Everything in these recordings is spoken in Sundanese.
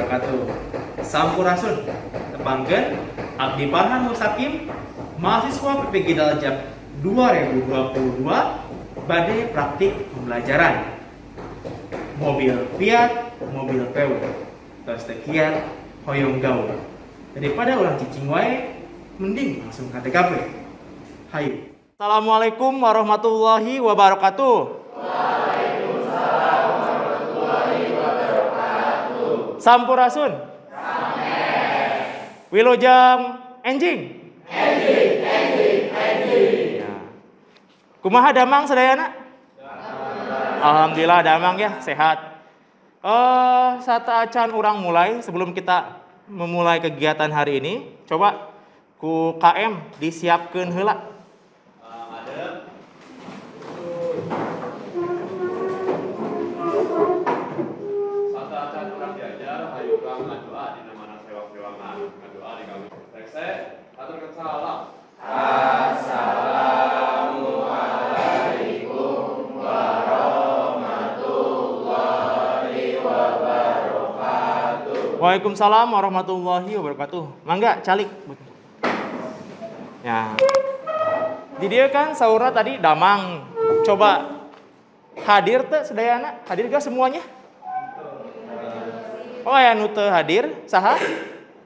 wabarakatuh. Sampurasun, tepangkeun Abdi Farhan Mustaqim, mahasiswa PPG Daljab 2022, bade praktik pembelajaran. Mobil Fiat, mobil PW, tos teu kiat hoyong gawe. Daripada ulah cicing wae, mending langsung ka TKP. Hayu. Assalamualaikum warahmatullahi wabarakatuh. Waalaikumsalam warahmatullahi wabarakatuh. Sampurasun. Sampes. Wilujeng enjing. Enjing, enjing, enjing. Ya. Kumaha damang sadayana? Alhamdulillah damang ya, sehat. Sateuacan urang mulai, sebelum kita memulai kegiatan hari ini, coba ku KM disiapkeun heula. Sateuacan urang diajar, hayu urang ngadoa dina mana sewang-sewangan, ngadoa di kami. Rese, haturkeun salam. Assalamualaikum warahmatullahi wabarakatuh. Waalaikumsalam warahmatullahi wabarakatuh. Mangga calik. Ya. Di dia kan saurna tadi damang. Coba hadir teh sadayana? Hadir gak semuanya? Oh, aya nu teu hadir, saha?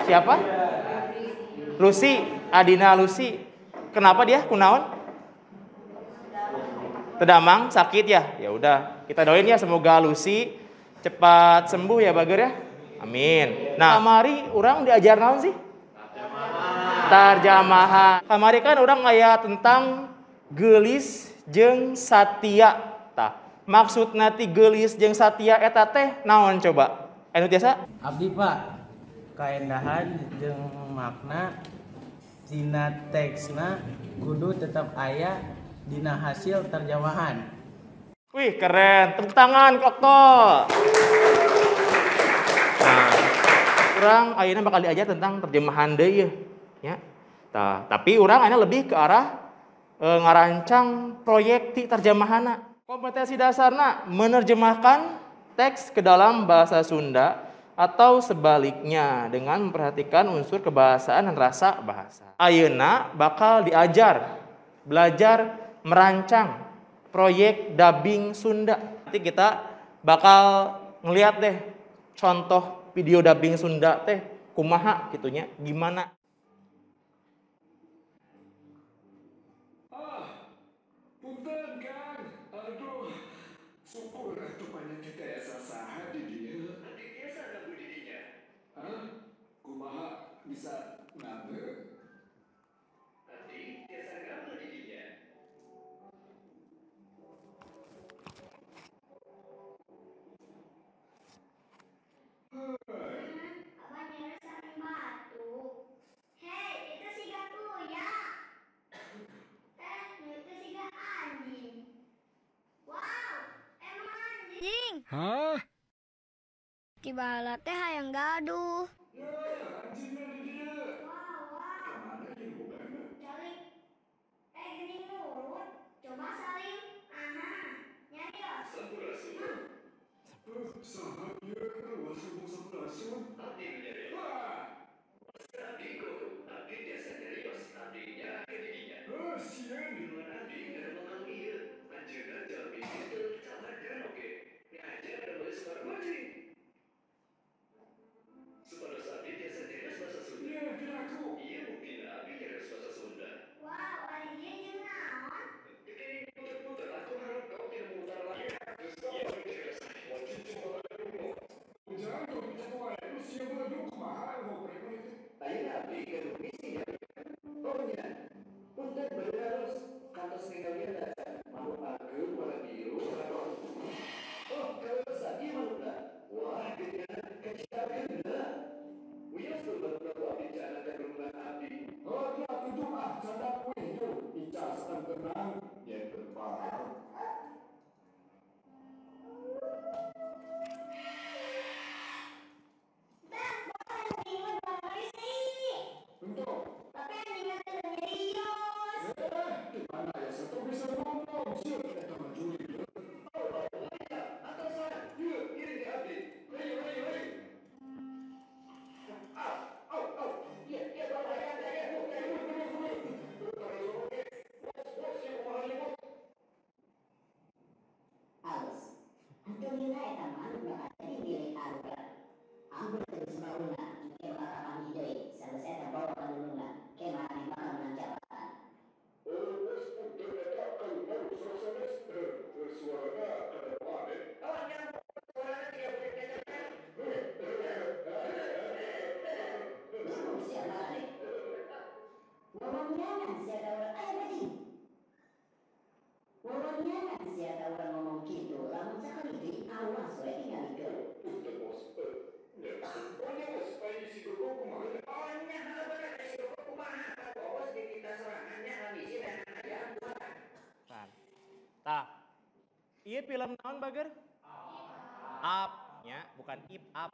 Siapa? Lucy, Adina Lucy. Kenapa dia? Kunaon? Teu damang, sakit ya? Ya udah, kita doain ya semoga Lucy cepat sembuh ya Bager ya. Amin. Nah, kamari urang diajar naon sih? Tarjamahan. Kamari kan urang aya tentang geulis jeung satia. Tah, maksudna ti geulis jeung satia eta teh naon coba? Anu tiasa? Abdi Pak, kaendahan jeung makna dina teksna kudu tetap aya dina hasil terjemahan. Wih, keren. Tepuk tangan Okto. Nah, urang ayeuna bakal diajar tentang terjemahan deui ya. Tah, tapi urang ayeuna lebih ke arah ngarancang proyek ti terjemahanna. Kompetensi dasarna menerjemahkan teks ke dalam bahasa Sunda atau sebaliknya dengan memperhatikan unsur kebahasaan dan rasa bahasa. Ayeuna bakal diajar belajar merancang proyek dubbing Sunda. Nanti kita bakal ngeliat deh contoh video dubbing Sunda teh kumaha gitunya, gimana. Ah, punten Kang. Aduh, syukur atuh panjang teh asa saha di dieu. Abdi tiasa ganggu didinya. Hah? Kumaha bisa ngabeu? Abdi tiasa ganggu didinya. Abah nyari saking batu. Hei, itu siga kuya. Teh, itu siga anjing. Wow, emang anjing. Hah? Cibala teh hayang gaduh. Ya, anjingna di dieu. Wow, wow. Kamana ieu bogana? Calik. Geuning nurut. Coba salim. Aha, nyarios. Sampurasun. Saha ieu ruas ngomong sampurasun? Abdi nu nyarios. Wah, Abdi guru, abdi tiasa nyarios, abdi nya ke didinya. Sieun. Minuman abdi ngaremang anu ieu. Anjeunna jalmi teu cabadan oge. Ngajar menulis suara mancing. Supados abdi tiasa nyarios bahasa Sunda. Ieu piraku. Ieu buktina abdi nyarios bahasa Sunda. Wow, ari ieu jeung naon? Bikin puter-puter, aku harap kau tidak memutar lagi. Iya, nyarios. Ujang tuh kitu wae lu sieun beledug kumaha ngobrol itu. Ayeuna abdi gaduh misi nya. Oh nya, punten bade naros kantos ningalian acan manuk ageung warna biru warna oranye. Oh, kaleresan ieu manukna. Wah, geuningan kacitakeun. Wios teu manukna ku abdi caana ka gunungan abdi. Oh, tuh atuh tuh ah cadak weh tuh. Icas tenang ya berpar. Bang, anjing mah sih. Untuk Tapi anjingnya teu nyarios. di mana ya satu bisa ngomong sieun eta mah jurig ieu. Oh, atasan, ieu ieu di abdi. Ayo, ayo, ayo. Iya film naon bager? Up, ya, bukan ip up.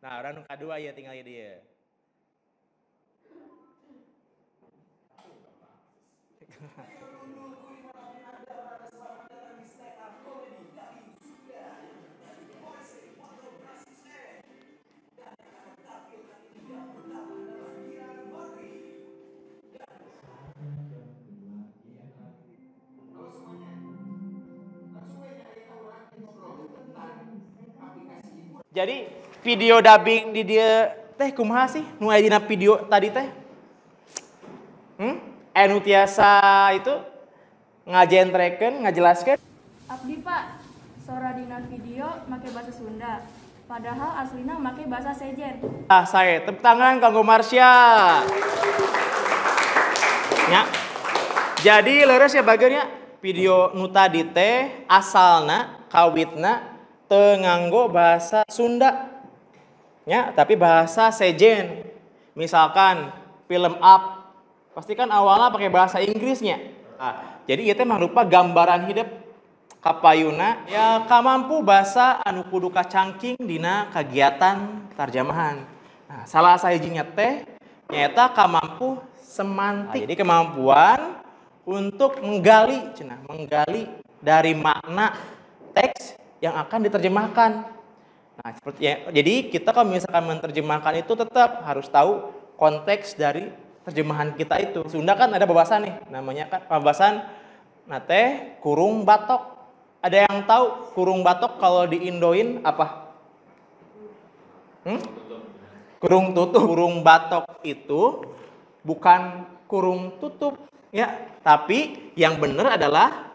Nah, orang nu kadua ya tinggal dia. Jadi video dubbing di dia teh kumaha sih nu aya dina video tadi teh? Anu tiasa itu ngajentrekeun, ngajelaskeun. Abdi Pak, sora dina video make bahasa Sunda, padahal aslina make bahasa sejen. Ah, saya tepuk tangan kanggo Marsha. Ya. Jadi leres ya bageurnya video nu tadi teh asalna kawitna teu nganggo bahasa Sunda. Ya, tapi bahasa sejen. Misalkan film Up pasti kan awalnya pakai bahasa Inggrisnya. Nah, jadi ieu teh mangrupa gambaran hidup kapayuna ya kamampu bahasa anu kudu kacangking dina kagiatan tarjamahan. Nah, salah sahijinya teh nyaeta kamampu semantik. Nah, jadi kemampuan untuk menggali cenah, menggali dari makna teks yang akan diterjemahkan. Nah, seperti ya, jadi kita kalau misalkan menerjemahkan itu tetap harus tahu konteks dari terjemahan kita itu. Sunda kan ada babasan nih, namanya kan babasan nate kurung batok. Ada yang tahu kurung batok kalau diindoin apa? Kurung tutup. Kurung batok itu bukan kurung tutup ya, tapi yang benar adalah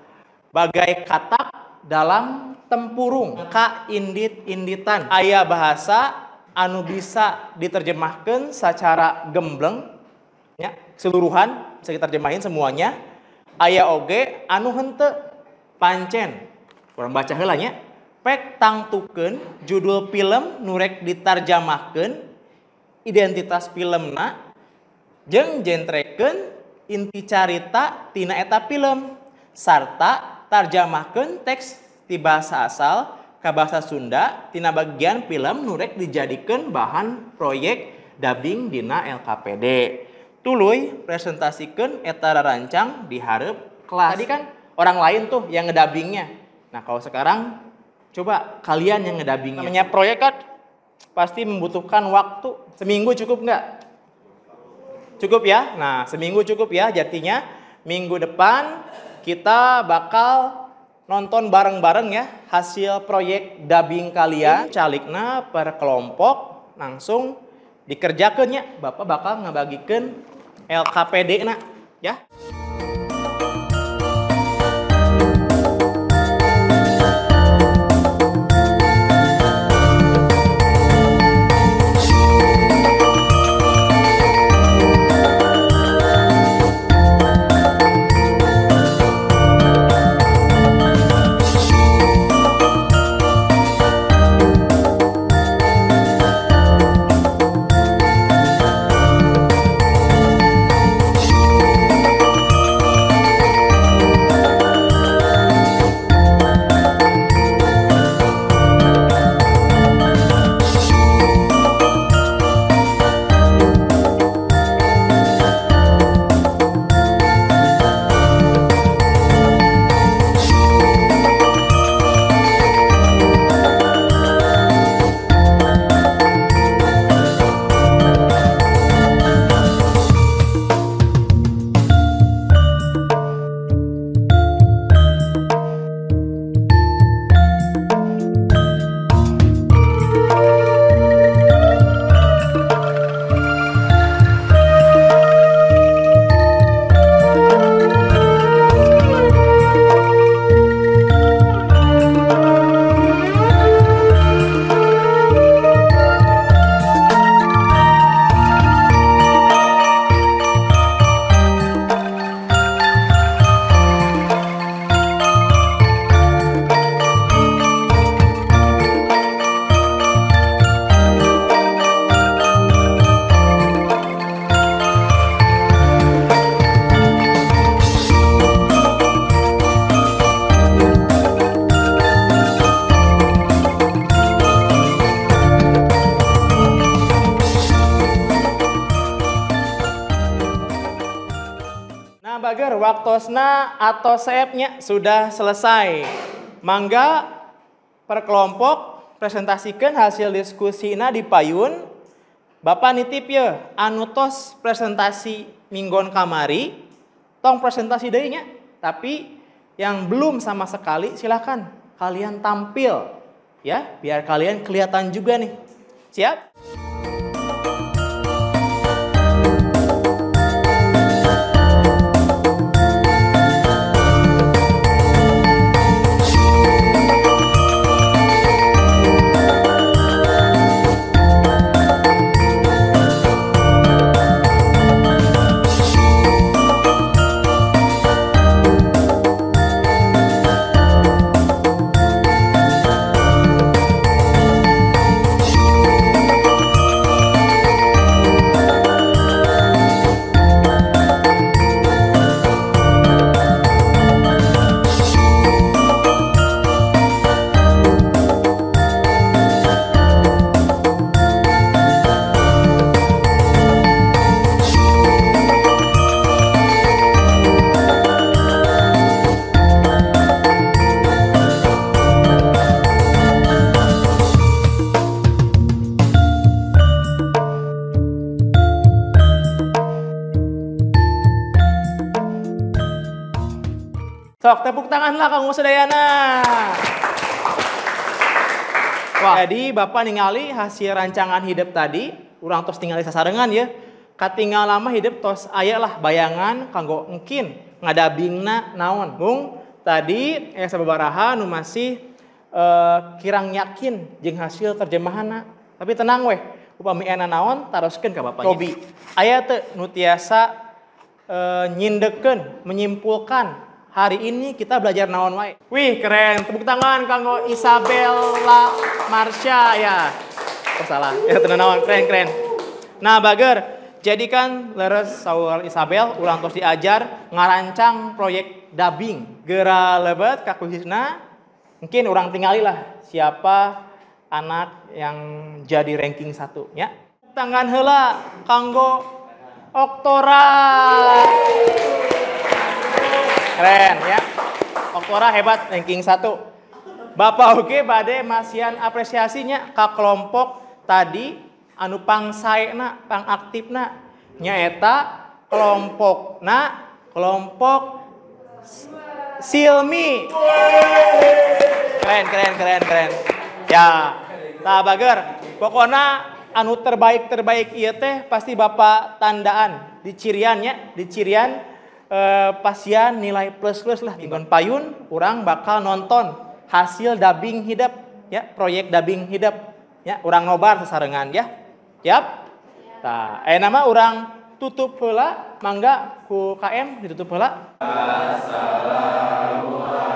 bagai katak dalam tempurung, ka indit-inditan. Aya bahasa anu bisa diterjemahkan secara gembleng ya, keseluruhan bisa diterjemahin semuanya. Aya oge anu henteu pancen. Kurang baca heula nya. Pek tangtukeun judul film nu rek ditarjamahkeun, identitas filmna jeung jentrekeun inti carita tina eta film sarta tarjamahkeun teks ti bahasa asal ka bahasa Sunda tina bagian film nu rek dijadikeun bahan proyek dubbing dina LKPD. Tuluy presentasikan eta rarancang di hareup kelas. Tadi kan orang lain tuh yang ngedubbingnya. Nah, kalau sekarang coba kalian yang ngedubbingnya. Namanya proyek kan pasti membutuhkan waktu. Seminggu cukup nggak? Cukup ya? Nah, seminggu cukup ya. Jadinya minggu depan kita bakal nonton bareng-bareng ya hasil proyek dubbing kalian. Calikna per kelompok langsung dikerjakan ya. Bapak bakal ngebagikan LKPD na ya. bager, waktosna atau seepnya sudah selesai. Mangga per kelompok presentasikan hasil diskusina di payun. Bapak nitip ya, anu tos presentasi minggon kamari, tong presentasi deui nya. Tapi yang belum sama sekali silakan kalian tampil ya, biar kalian kelihatan juga nih. Siap? Sok, tepuk tangan lah kanggo sadayana. Wah, jadi Bapak ningali hasil rancangan hidup tadi, urang tos ningali sasarengan ya. Katingal lama hidup tos aya lah bayangan kanggo engkin ngadabingna naon. Mung tadi sababaraha nu masih kirang yakin jeung hasil terjemahanna. Tapi tenang weh, upami aya naon taroskeun ka Bapak. Tobi, aya teu nu tiasa nyindekeun, menyimpulkan hari ini kita belajar naon wae. Wih, keren. Tepuk tangan kanggo Isabella Marsha ya. Oh salah. Ya tenan naon, keren keren. Nah, bager, jadi kan leres saur Isabel urang tos diajar ngarancang proyek dubbing. Geura lebet ka kuisna, mungkin urang tingali lah siapa anak yang jadi ranking 1 ya. Tangan heula kanggo Oktora. Keren ya. Oktora hebat ranking 1. Bapak oge bade masihan apresiasinya ka kelompok tadi anu pangsaena, pangaktifna nyaeta kelompokna kelompok Silmi. Keren keren keren keren. Ya, tah bager. Pokona anu terbaik-terbaik ieu teh pasti Bapak tandaan di ciriannya, di cirian pasian nilai plus-plus lah. Minggon payun urang bakal nonton hasil dubbing hidup ya, proyek dubbing hidup ya, urang nobar sasarengan ya. Siap? Tah, nama urang tutup heula, mangga ku KM ditutup heula. Assalamualaikum.